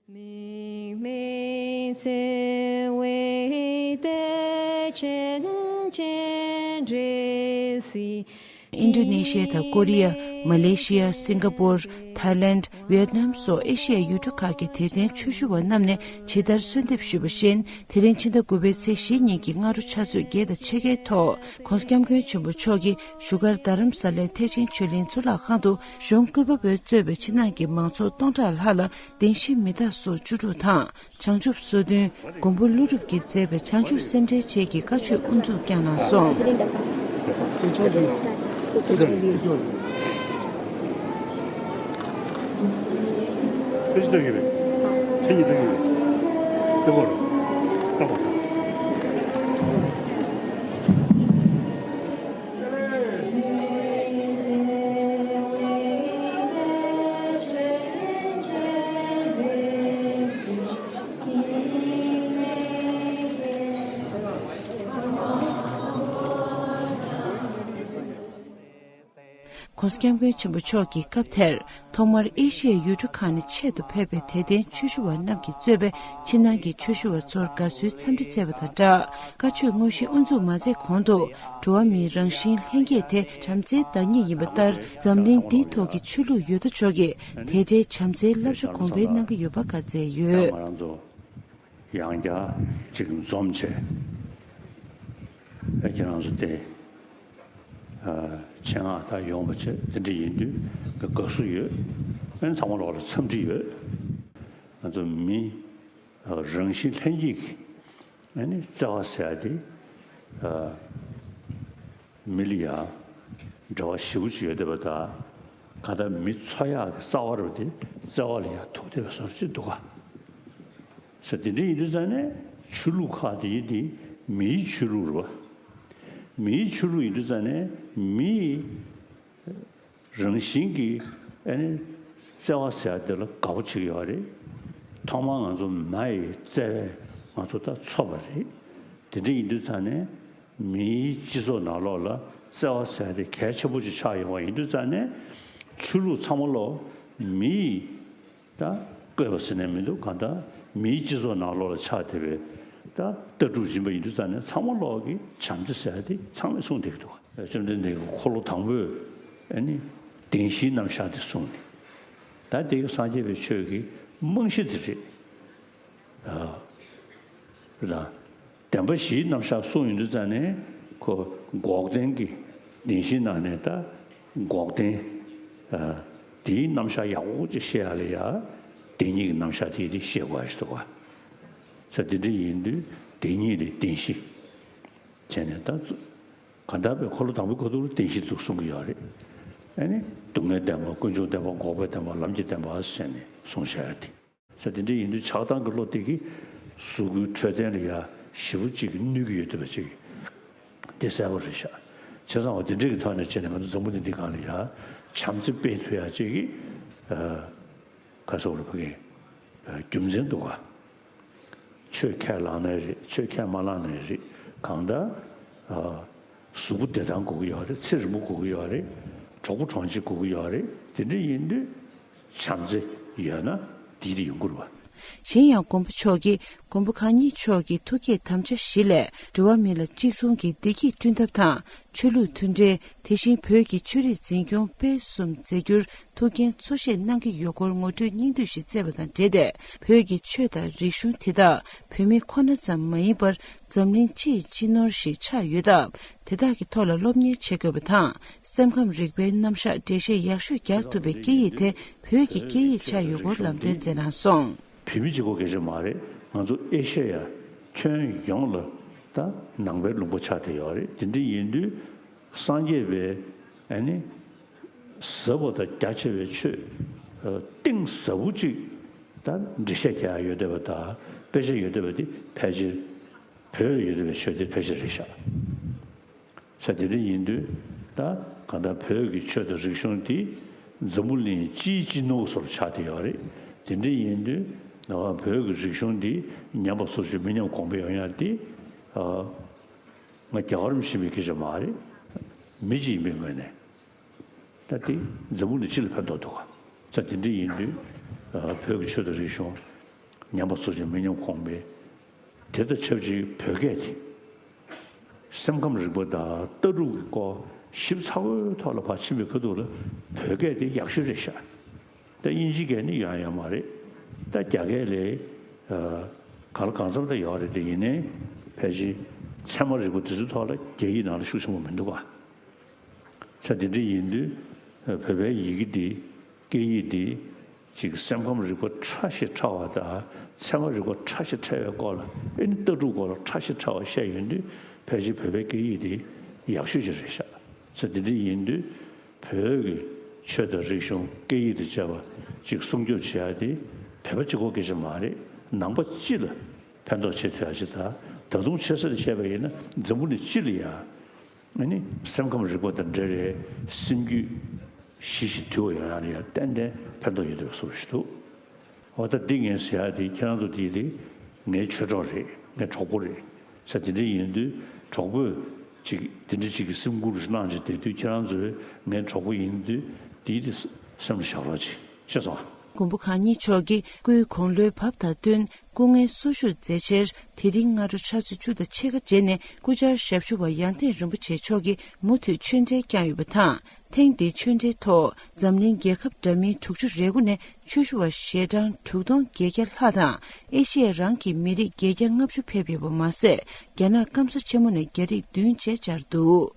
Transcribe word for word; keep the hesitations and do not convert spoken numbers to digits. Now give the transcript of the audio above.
དམིགས་མེད་བརྩེ་བའི་གཏེར་ཆེན་སྤྱན་རས་གཟིགས། ཨིན་ཌོ་ནེ་ཤི་ཡ་དང་ཀོ་རི་ཡ། མ་ལེ་ཤི་ཡ། སིང་ག་པོར། ཐའི་ལེནྜ། ཝི་ཡེད་ནམ་སོགས་ཨེ་ཤི་ཡའི་ཡུལ་གྲུ་ཁག་གི་དད་ལྡན་ཆོས་ཞུ་བ་རྣམས་ནས་ཇི་ལྟར་གསོལ་འདེབས་ཞུས་པ་བཞིན། དེ་རིང་ཕྱི་ཟླ་དགུ་པའི་ཚེས་བཞི་ཉིན་གྱི་སྔ་དྲོ་ཕྱག་ཚོད་བརྒྱད་དང་ཕྱེད་ཀའི་ཐོག ྋགོང་ས་ྋསྐྱབས་མགོན་ཆེན་པོ་མཆོག་གིས་བཞུགས་སྒར་རྡ་རམ་ས་ལའི་ཐེག་ཆེན་ཆོས་གླིང་གཙུག་ལག་ཁང་དུ་གཞུང་བཀུར་པ་པོས་གཙོས་པའི་ཕྱི་ནང་གི་མང་ཚོགས་སྟོང་ཕྲག་ལྷག་ལ་བདེན་བཞི་མི་རྟག་སོགས་བཅུ་དྲུག་དང་། བྱང་ཆུབ་སོ་བདུན། མགོན་པོ་ཀླུ་སྒྲུབ་ཀྱིས་མཛད་པའི་བྱང་ཆུབ་སེམས་འགྲེལ་བཅས་ཀྱི་བཀའ་ཆོས་དབུ་འཛུགས་བསྐྱངས་གནང་སོང་། ྋགོང་ས་ྋསྐྱབས་མགོན་ཆེན་པོ་མཆོག་གིས་སྐབས་དེར་ཐོག་མར་ཨེ་ཤི་ཡའི་ཡུལ་གྲུ་ཁག་ནས་ཆེད་དུ་ཕེབས་པའི་དད་ལྡན་ཆོས་ཞུ་བ་རྣམས་ཀྱིས་གཙོས་པའི་ཕྱི་ནང་གི་ཆོས་ཞུ་བ་ཚོར་དགའ་བསུའི་འཚམས་འདྲི་བསྩལ་བ་དང་སྦྲགས། བཀའ་ཆོས་དངོས་གཞི་དབུ་འཛུགས་མ་མཛད་གོང་དུ། འགྲོ་བ་མིའི་རང་བཞིན་ལྷན་སྐྱེས་དེ་བྱམས་བརྩེའི་བདག་ཉིད་ཡིན་པ་ལྟར། འཛམ་གླིང་འདིའི་ཐོག་གི་ཆོས་ལུགས་ཡོད་དོ་ཅོག་གིས་དེ་འདྲའི་བྱམས་བརྩེའི་བསླབ་བྱ་གོང་འཕེལ་གནང་གི་ཡོད་པ་བཀའ་སྩལ་ཡོད། ང་རང་ཚོ་ཡང་བསྐྱར་ཅིག་འཛོམས་བྱས། ཨེ་ཁྱེད་རང་ཚོ་དེ་ཨ་ཆེད་མངགས་ད་ཡོང་བ་བྱས། དེ་འདྲ་ཡིན་དུས་དགའ་བསུ་ཡོད། ཨ་ནི་ཚང་མ་ལོག་ལ་འཚམས་འདྲི་ཡོད། ང་ཚོ་མི་རང་བཞིན་ལྷན་སྐྱེས་ཀྱི་ཨ་ནི་བརྩེ་བ་ཟེར་ཡ་དེ་ཨ་མི་ལ་ཡང་འབྲེལ་བ་ཞེ་པོ་ཅིག་ཡོད་བསྡད་པ་དང་། གང་ལྟར་མི་འཚོ་ཡག་གི་རྩ་བ་རུ་དེ་བརྩེ་བ་ལ་ཡང་ཐུག་བསྡད་པའི་བཟོ་འདྲ་ཅིག་འདུག་ག། ས་དེ་འདྲ་ཡིན་དུས་ཙང་ནས་ཆོས་ལུགས་ཁག་དེ་ཡིན་དེ་མིའི་ཆོས་ལུགས་རེད་བ། མིའི་ཆོས་ལུགས་ཡིན་དུས་ཙང་ནས་མིའི་རང་བཞིན་གྱི་ཨ་ནི་བརྩེ་བ་ཟེར་ཡ་དེ་ལ་དགའ་པོ་བྱེད་ཀྱི་ཡོད་རེད། ཐོག་མར་ང་ཚོ་མ་ཡི་བརྩེ་བས་ང་ཚོ་ད་འཚོ་བ་རེད། དེ་འདྲ་ཡིན་དུས་ཙང་ནས་མིའི་སྤྱི་ཚོགས་ནང་ལོགས་ལ་བརྩེ་བ་ཟེར་ཡ་དེ་གལ་ཆེན་པོ་ཅིག་ཆགས་ཡོང་བ་ཡིན་དུས་ཙང་ནས་ཆོས་ལུགས་ཚང་མ་ལོག་མིའི་ད་བཀོད་པ་ཟེར་ནས་མི་འདུག། གང་ལྟར་མིའི་སྤྱི་ཚོགས་ནང་ལོགས་ལ་ཆགས་བསྡད་པའི་ད་ལྟ་གྲུབ་ཡིན་པ་ཡིན་དུས་ཙང་ནས་ཚང་མ་ལོག་གི་བྱམས་བརྩེ་ཟེར་ཡ་དེ་ཚང་མས་གསུངས་བསྡད་ཀྱི་འདུག། བཅོམ་ལྡན་འདས་ཀྱི་འཁོར་ལོ་དང་པོས་ཨ་ནི་བདེན་བཞིའི་རྣམ་གཞག་དེ་གསུངས་ནས། ད་དེ་གི་སངས་རྒྱས་པའི་ཆོས་ཀྱི་རྨང་གཞི་དེ་རེད། ཨ་རེད་ད། བདེན་པ་བཞིའི་རྣམ་གཞག་གསུངས་ཡོང་དུས་ཙང་ནས་ཁོ་འགོག་བདེན་གྱི་བདེན་བཞིའི་ནང་ནས་ད་འགོག་བདེན་ཨ་དེའི་རྣམ་གཞག་ཡག་པོ་ཅིག་ཤེས་ཡ་ལ་ཡ་བདེན་གཉིས་ཀྱི་རྣམ་གཞག་དེ་དེ་ཤེས་དགོས་ཡ་ཞིག་འདུག་ག། ས་དེ་འདྲ་ཡིན་དུས་བདེན་གཉིས་ལས་བདེན་བཞི་བྱས་ནས་ད་གང་ལྟར་བའི་འཁོར་ལོ་དང་པོའི་ཁ་ཐུག་ལ་བདེན་བཞི་འདུག་གསུང་གི་ཡོད་རེད། ཨ་ནི་སྡུག་བསྔལ་བདེན་པ། ཀུན་འབྱུང་བདེན་པ། འགོག་པའི་བདེན་པ། ལམ་གྱི་བདེན་པ་ཟེར་ནས་གསུངས་བཞག་ཡོད་དེ། ས་དེ་འདྲ་ཡིན་དུས་ཆགས་སྡང་གི་བློ་དེ་གིས་གཟུགས་སྐུའི་འཕྲོད་བསྟེན་ལ་ཡ་ཞེ་པོ་ཅིག་གནོད་ཀྱི་ཡོད་བསྡད་པ་ཅིག་དེ་གསལ་པོ་རེད་ཤག། བྱས་ཙང་བ་དེ་འདྲ་གི་ཐོག་ནས་བྱས་ནས་ང་ཚོ་འཛམ་བུ་གླིང་འདིའི་སྒང་ལ་ཡ་བྱམས་བརྩེ་སྤེལ་ཐུབ་ཡ་ཅིག་གི་ཨ་ག་ཟེར་དགོས་རེད་ཕ་གི་ཨ་རྒྱུ་མཚན་འདུག་ག། ཆོས་ཁས་བླངས་ནའི་རེད། ཆོས་ཁས་མ་བླངས་ནའི་རེད། གང་ལྟར་ཨ་གཟུགས་པོ་བདེ་ཐང་དགོས་ཀྱི་ཡོད་རེད། ཚེ་རིང་པོ་དགོས་ཀྱི་ཡོད་རེད། གྲོགས་པོ་གྲོགས་མཆེད་དགོས་ཀྱི་ཡོད་རེད། དེ་འདྲ་ཡིན་དུས་བྱམས་བརྩེ་ཡོད་ན་དེ་དེ་ཡོང་གི་རེད་བ། གཞན་ཡང་མགོན་པོ་མཆོག་གིས་མགོན་པོ་གང་ཉིད་མཆོག་གི་ཐུགས་བསྐྱེད་དམ་བཅའ་བཞི་ལས་འགྲོ་བ་མི་ལ་གཅིག་མཚུངས་ཀྱི་བདེ་སྐྱིད་བསྐྲུན་ཐབས་དང་། ཆོས་ལུགས་མཐུན་འབྲེལ། དེ་བཞིན་བོད་ཀྱི་ཆོས་རིག་འཛིན་སྐྱོང་སྤེལ་གསུམ་མཛད་རྒྱུར་ཐུགས་འགན་གཙོ་ཆེར་གནང་གི་ཡོད་སྐོར་ངོ་སྤྲོད་སྙིང་བསྡུས་ཤིག་བསྩལ་བ་དང་འབྲེལ་ཏེ། བོད་ཀྱི་ཆོས་དང་རིག་གཞུང་དེ་དག་བོད་མི་ཁོ་ན་ཙམ་མ་ཡིན་པར་འཛམ་གླིང་སྤྱིའི་སྤྱི་ནོར་ཞིག་ཆགས་ཡོད་སྟབས། དེ་དག་གི་ཐོག་ལ་སློབ་གཉེར་བྱེད་དགོས་པ་དང་། སེམས་ཁམས་རིག་པའི་རྣམ་གཞག་འགྲེལ་བཤད་ཡག་ཤོས་རྒྱག་ཐུབ་པའི་སྐད་ཡིག་དེ་བོད་ཀྱི་སྐད་ཡིག་ཆགས་ཡོད་སྐོར་ལམ་སྟོན་མཛད་གནང་སོང་། བོད་མི་གཅིག་པོ་སྐད་ཆ་མ་རེད། ང་ཚོ་ཨེ་ཤེ་ཡ་ཁྱོན་ཡོངས་ལ་ད་ནང་པའི་ལུང་པ་ཆགས་བསྡད་ཡོད་རེད། དེ་འདྲ་ཡིན་དུས་སངས་རྒྱས་པའི་ཨ་ནི་ཟབ་པ་དང་རྒྱ་ཆེ་བའི་ཆོས་ཨ་གཏིང་ཟབ་པོ་ཅིག་ད་འགྲེལ་བཤད་རྒྱག་ཡ་ཡོད་བསྡད་པ་དང་དཔེ་ཆ་ཡོད་བསྡད་པ་དེ་ཕལ་ཆེར་བོད་ལ་ཡོད་བསྡད་པའི་ཆོས་དེ་ཕལ་ཆེར་རེད་ཤག། ས་དེ་འདྲ་ཡིན་དུས་ད་གང་ལྟར་བོད་ཀྱི་ཆོས་དང་རིག་གཞུང་དེ་འཛམ་བུ་གླིང་སྤྱིའི་སྤྱི་ནོར་སོགས་ཆགས་བསྡད་ཡོད་རེད། དེ་འདྲ་ཡིན་དུས་ང་བོད་ཀྱི་རིག་གཞུང་འདི་ཉམས་པ་སོར་ཆུད་མི་ཉམས་གོང་འཕེལ་ཡོང་ཡ་དེ་ཨ་ང་རྒྱ་གར་མི་ཤེས་པའི་སྐད་ཆ་མ་རེད། མི་གཅིག་ཡིན་པའི་ངོས་ནས་ད་དེ་འཛམ་བུ་གླིང་སྤྱི་ལ་ཕན་ཐོགས་འདུག་ག། ས་དེ་འདྲ་ཡིན་དུས་ཨ་བོད་ཀྱི་ཆོས་དང་རིག་གཞུང་ ཉམས་པ་ཚོ་ཅིག་མི་ཉམས་གོང་འཕེལ། དེ་དང་ཆབས་ཅིག་བོད་སྐད་དེ། སེམས་ཁམས་རིག་པ་དང་ལྟ་གྲུབ་ཀྱི་སྐོར་ཞིབ་ཚགས་པོའི་ཐོག་ལ་ཕར་ཕྱིན་པའི་ཁ་ཐུག་ལ་བོད་སྐད་དེ་ཡག་ཤོས་རེད་ཤག་ད་དབྱིན་ཇིའི་སྐད་ནི་ཡོང་ཡ་ཡོད་མ་རེད། ད་རྒྱ་སྐད་ལས་ག་ལ་གང་འཚམ་ད་ཡོད་རེད། དེ་ཡིན་ནའི་ཕལ་ཆེར་ཚད་མ་རིག་པ་དེ་ཚོའི་ཐོག་ལ་རྒྱ་ཡིག་ནང་ལ་ཤུགས་ཆེན་པོ་མི་འདུག་ག་ས་དེ་འདྲ་ཡིན་དུས་བོད་པའི་ཡི་གེ་འདི་སྐད་ཡིག་འདི་ཅིག་སེམས་ཁམས་རིག་པ་ཕྲ་ཞིང་ཕྲ་བ་དང་ཚད་མ་རིག་པ་ཕྲ་ཞིང་ཕྲ་བའི་སྐོར་ལ་ཨེ་ནི་ལྟ་གྲུབ་སྐོར་ལ་ཕྲ་ཞིང་ཕྲ་བ་བཤད་ཡོང་དུས་ཕལ་ཆེར་བོད་པའི་སྐད་ཡིག་འདི་ཡག་ཤོས་ཅིག་རེད་ཤག་ས་དེ་འདྲ་ཡིན་དུས་བོད་ཀྱི་ཆོས་དང་རིག་གཞུང་སྐད་ཡིག་དང་བཅས་པ་ཅིག་སྲུང་སྐྱོབ་བྱེད་ཡ་དེ་བོད་པ་གཅིག་པོ་སྐད་ཆ་མ་རེད། ནང་པ་སྤྱི་ལ་ཕན་ཐོགས་བྱེད་ཐུབ་ཡ་ཅིག་དང་ད་དུང་ཆེ་ས་ལ་བཤད་པ་ཡིན་ན་འཛམ་བུ་གླིང་སྤྱི་ལ་ཡ། ཨ་ནི་སེམས་ཁམས་རིག་པ་དང་འབྲེལ་བའི་སེམས་རྒྱུད་ཞི་ཞིང་དུལ་བ་ཡོང་ཡ་ལ་ཡང་ཏན་ཏན་ཕན་ཐོགས་ཡོད་པའི་བཟོ་ཞིག་འདུག་འོ་ད་འདི་ངས་ཟེར་ཡ་དེ་ཁྱེད་རང་ཚོ་དེ་རེད། ངའི་ཆོས་གྲོགས་རེད། ངའི་གྲོགས་པོ་རེད། ས་དེ་འདྲ་ཡིན་དུས་གྲོགས་པོས་ཅིག་དེ་འདྲ་ཅིག་གི་སེམས་ཁུར་ཞིག་གནང་བྱས་བསྡད་དུས་ཁྱེད་རང་ཚོས་ངའི་གྲོགས་པོ་ཡིན་དུས་དེའི་དེ་སེམས་ལ་བཞག་རོགས་གྱིས། ཤེས་སོང་ཨ། མགོན་པོ་གང་ཉིད་མཆོག་གིས་སྐུའི་དགུང་ལོའི་བབས་དང་བསྟུན་སྐུ་ངལ་གསོ་བཅུག་མཛད་ཕྱིར་དེ་རིང་སྔ་དྲོ་ཆུ་ཚོད་བཅུ་དང་ཕྱེད་ཀ་རྗེས་ནས་སྐུ་བཅར་ཞབས་ཞུ་བ་ཡང་ཐེངས་རིན་པོ་ཆེ་མཆོག་གིས་མུ་མཐུད་ཆོས་འབྲེལ་བསྐྱངས་ཡོད་པ་དང་། ཐེངས་འདིའི་ཆོས་འབྲེལ་ཐོག་འཛམ་གླིང་རྒྱལ་ཁབ་འདྲ་མིན་དྲུག་ཅུ་རེ་དགུ་ནས་ཆོས་ཞུ་བ་ཞལ་གྲངས་དྲུག་སྟོང་བརྒྱད་བརྒྱ་ལྷག་དང་ཨེ་ཤི་ཡ་རང་གི་མི་རིགས་བརྒྱད་བརྒྱ་ལྔ་བཅུ་ཕེབས་ཡོད་པ་མ་ཟད། རྒྱ་ནག་སྐམ་ས་ཆེན་མོ་ནས་རྒྱ་རིགས་བདུན་བཅས་བཅར་འདུག